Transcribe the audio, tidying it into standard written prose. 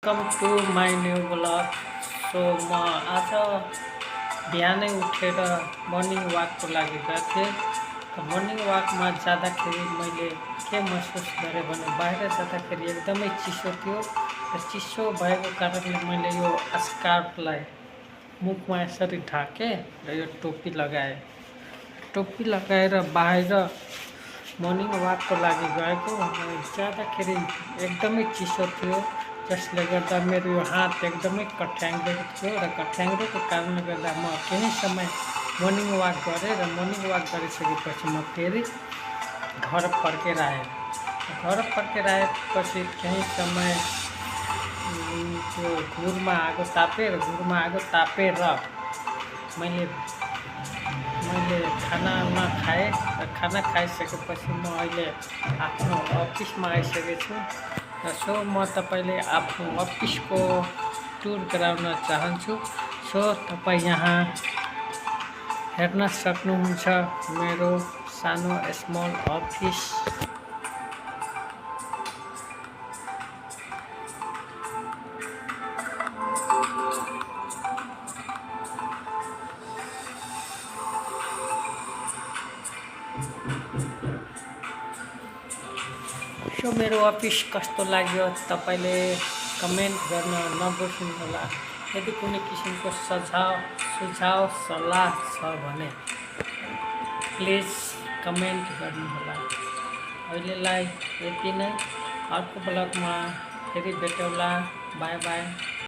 Welcome to my new blog. So म आज बिहानै उठेर मर्निङ वाकको लागि गएको थिएँ। मर्निङ वाकमा जाँदाखेरि मैले के महसुस गरेँ भने बाहिर जाँदाखेरि एकदमै चिसो थियो र चिसो भएको कारणले मैले यो स्कार्फलाई मुखमा यसरी ढाकेँ र यो टोपी लगाएँ। टोपी लगाएर बाहिर मर्निङ वाकको लागि गएको जाँदाखेरि एकदमै चिसो थियो, जसले गर्दा मेरो यो हात एकदमै कठ्याङ्ग्रेको थियो र कठ्याङ्ग्रेको कारणले गर्दा म केही समय मर्निङ वाक गरेँ र मर्निङ वाक गरिसकेपछि म फेरि घर फर्केर आएँ। घर फर्केर आएपछि केही समय त्यो घुरमा आगो तापेर मैले खाना खाएँ र खाना खाइसकेपछि म अहिले आफ्नो अफिसमा आइसकेको छु। सो म तपाईँले आफ्नो अफिसको टुर गराउन चाहन्छु। सो तपाईँ यहाँ हेर्न सक्नुहुन्छ मेरो सानो स्मल अफिस। सो मेरो अफिस कस्तो लाग्यो तपाईले कमेन्ट गर्न नबिर्सनुहोला। यदि कुनै किसिमको सुझाव सल्लाह छ भने प्लिज कमेन्ट गर्नुहोला। अहिलेलाई यति नै, अर्को ब्लगमा फेरि भेटौँला। By by.